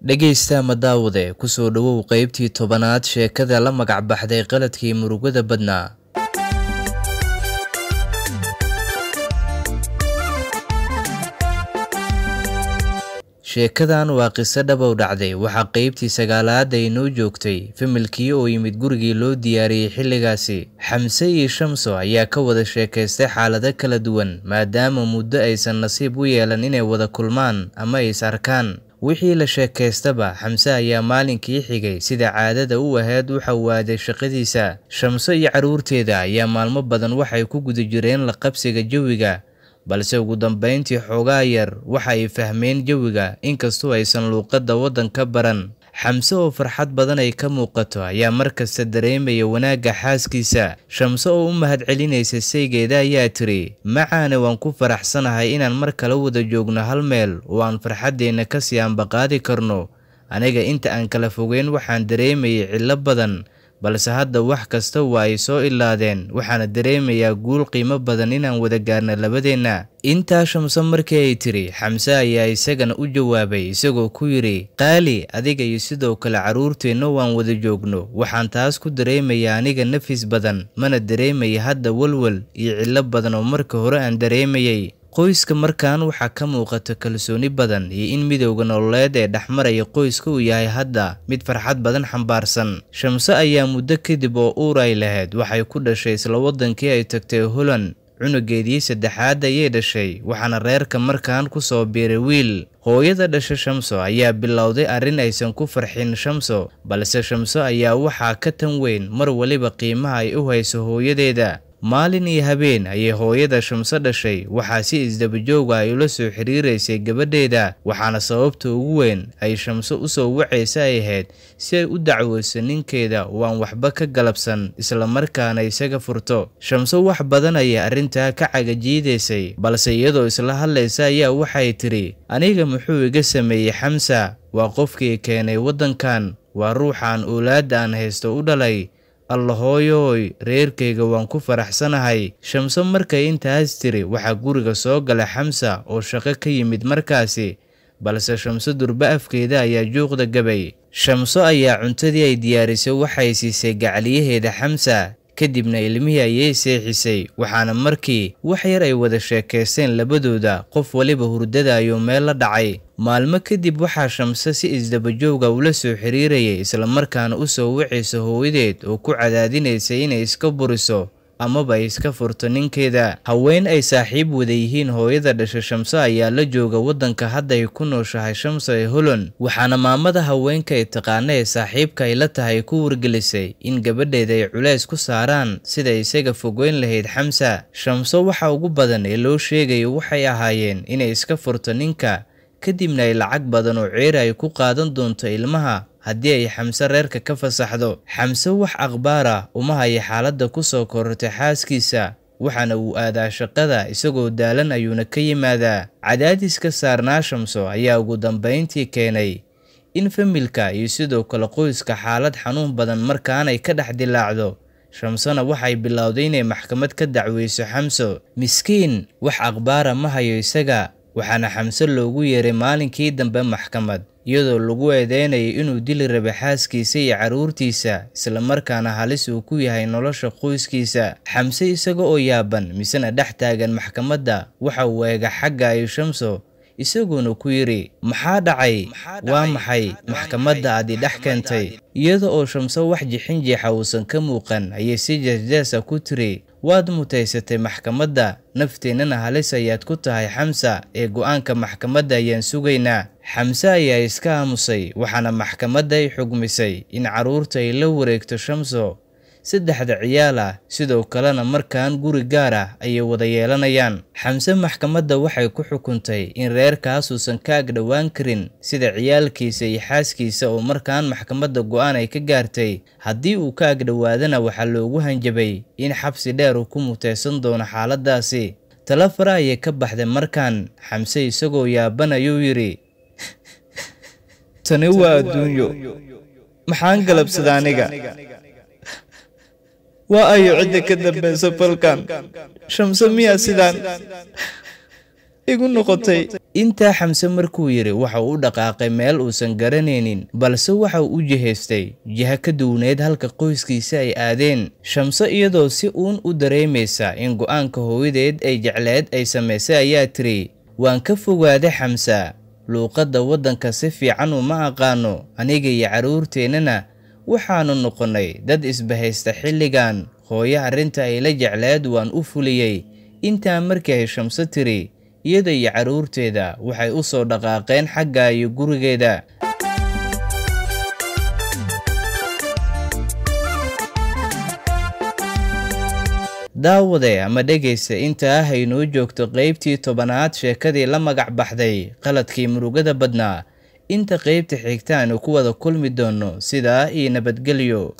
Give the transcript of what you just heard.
Dhegaysta ama daawade, kusoo dhowow qaybtii 10aad sheekada la magac baxday Qaladkii Murugada Badnaa. Sheekadan waa qiso dhabow dhacday. Waxaa qaybtii 9aad ay noo joogtay familkii oo yimid gurigii loo diyaariyey xilligaasi. Xamse iyo Shamso ayaa ka wada sheekaystay xaalado kala duwan, maadaama muddo aysan nasiib u yeelan inay wada kulmaan ama ay is arkaan. Wixii la sheekaystaba, Xamse ayaa maalinkii xigay sida caadada u ahayd u xawaaday shaqadiisa. Shamso iyo carruurteeda ayaa maalmo badan waxay ku guda jireen la qabsiga jawiga, balse ugu dambeyntii xoogaa yar waxa ay fahmeen jawiga, inkastoo aysan luuqadda waddanka baran. Xamse oo farxad badan ay ka muuqato ayaa markasta dareemaya wanaagga xaaskiisa. Shamso oo u mahadcelinaysa saygeeda ayaa tiri, "Macaane, waan ku faraxsanahay inaan mar kale wada joogno hal meel oo aan farxaddeenna kasii ambaqaadi karno. Aniga inta aan kala fogeyn waxaan dareemayay cillo badan, balse hadda wax kasta waa ay soo ilaadeen, waxaana dareemayaa guul qiimo badan inaan wada gaarno labadeenna." Intaa Shamso markii ay tiri, Xamse ayaa isagana u jawaabay isagoo ku yidhi, "Qaali, adiga iyo sidoo kale carruurteenna waan wada joogno, waxaan taas ku dareemayaa aniga nafis badan, mana dareemaya hadda walwal iyo cillo badan oo marka hore aan dareemayay." Qoyska markan waxaa ka muuqata kalsooni badan iyo in midowga nololeed ee dhexmaraya qoyska uu yahay hadda mid farxad badan xambaarsan. Shamso ayaa muddo kadib oo uur ay lahayd waxay ku dhashay isla waddankii ay tagtay, Holland. Cunugeedii saddexaad ayay dhashay, waxaana reerka markaan ku soo biiray wiil. Hooyada dhasha Shamso ayaa bilowday arrin aysan ku farxin Shamso, balse Shamso ayaa waxaa ka tan weyn mar waliba qiimaha ay u hayso hooyadeeda. Maalin iyo habeen ayay hooyada Shamso dhashay waxaa si isdabajooga ay ula soo xiriiraysay gabadheeda, waxaana sababta ugu weyn ay Shamso usoo wacaysa ay ahayd si ay u dacweyso ninkeeda oo aan waxba ka galabsan, islamarkaana isaga furto. Shamso wax badan ayay arrintaa ka cagajiidaysay, balse iyadoo isla hadlaysa ayaa waxay tiri, "Aniga muxuu iga sameeyey Xamsa? Waa qofkii keenay waddankan, waa ruuxaan owlaadda aan haysto u dhalay. Alla hooyooy, reerkayga waan ku faraxsanahay." Shamso markay intaas tiri, waxaa guriga soo galay Xamsa oo shaqo ka yimid markaasi, balse Shamso durba afkeeda ayaa juuqda gabay. Shamso ayaa cuntadii ay diyaarisay waxay siisay gacaliyaheeda Xamsa, kadibna ilmihii ayay seexisay, waxaana markii wax yar ay wada sheekaysteen labadooda, qof waliba hurdada ayuu meel la dhacay. Maalmo kadib waxaa Shamso si isdabajooga ula soo xiriirayay islamarkaana u soo wacaysa hooyadeed oo ku cadaadinaysay inay iska buriso amaba ay iska furto ninkeeda. Haween ay saaxiib wada yihiin hooyada dhasha Shamso ayaa la jooga waddanka hadda ay ku nooshahay Shamso ee Holland, waxaana maamada haweenka ay taqaana ee saaxiibka ay la tahay ku wargelisay in gabadheeda ay culays ku saaraan sida isaga fogeyn lahayd Xamsa. Shamso waxa ugu badan ee loo sheegayo waxay ahaayeen inay iska furto ninka, kadibna ay lacag badan oo ceer ay ku qaadan doonto ilmaha haddii ay Xamse reerka ka fasaxdo. Xamse wax akhbaar ah uma haya xaaladda ku soo korortay xaaskiisa, waxaana uu aadaa shaqada isagoo daalan ayuuna ka yimaadaa. Cadaadiska saarnaa Shamso ayaa ugu dambeyntii keenay in familka iyo sidoo kale qoyska xaalad xanuun badan markaan ay ka dhex dilaacdo. Shamsona waxay bilowday inay maxkamad ka dacweyso Xamso. Miskiin wax akhbaara ma hayo isaga, waxaana Xamse loogu yeeray maalinkii dambe maxkamad, iyadoo lagu eedeynayay inuu dili rabay xaaskiisa iyo carruurtiisa, islamarkaana halis uu ku yahay nolosha qoyskiisa. Xamse isaga oo yaaban misena dhex taagan maxkamadda waxa uu eega xagga ay Shamso, isagoona ku yidhi, "Maxaa dhacay? Waa maxay maxkamadda aad i dhex keentay?" Iyada oo Shamso wax jixinjeexa uusan ka muuqan ayay si jeesjeesa ku tiri, "Waad mutaysatay maxkamadda, nafteennana halis ayaad ku tahay Xamsa, ee go'aanka maxkamadda ayaan sugaynaa." Xamse ayaa iska aamusay, waxaana maxkamadda ay xugmisay in carruurta ay la wareegto Shamso, 3da ciyaal ah, sidoo kalena markaan guri gaar ah ayay wada yeelanayaan. Xamse maxkamadda waxay ku xukuntay in reerkaas uusan ka agdhowaan karin sida ciyaalkiisa iyo xaaskiisa, oo markaan maxkamadda go'aan ay ka gaartay. Haddii uu ka agdhowaadana waxaa loogu hanjabay in xabsi dheer uu ku mutaysan doono xaaladdaasi. Talo fara ayay ka baxday markaan. Xamse isagoo yaaban ayuu yidhi, "Tani waa adduunyo, maxaan galabsada aniga? Waa ayo cidda ka dambaysa falkan? Shamso miyaa sidaan?" Igu noqotay. Intaa Xamse markuu yidhi, waxa uu u dhaqaaqay meel uusan garanaynin, balse waxa uu u jihaystay jiha ka duwaneed halka qoyskiisa ay aadeen. Shamso iyadoo si uun u dareemaysa in go'aanka hooyadeed ay jecleed ay samaysay ayaa tiri, waan ka fogaaday Xamsa, luuqadda waddanka si fiican uma aqaano, aniga iyo carruurteennana waxaanu noqonnay dad isbahaysta xilligan. Hooyo arrinta ay la jecleed waan u fuliyey. Intaa markii ay Shamso tiri, iyada iyo carruurteeda waxay u soo dhaqaaqeen xagga iyo gurigeeda. Daawade ama dhegaysta, intaa haynoo joogto qaybtii 10aad sheekadii la magac baxday Qaladkii Murugada Badnaa. Inta qaybta xigta aanu ku wada kulmi doonno, sidaa iyo nabadgelyo.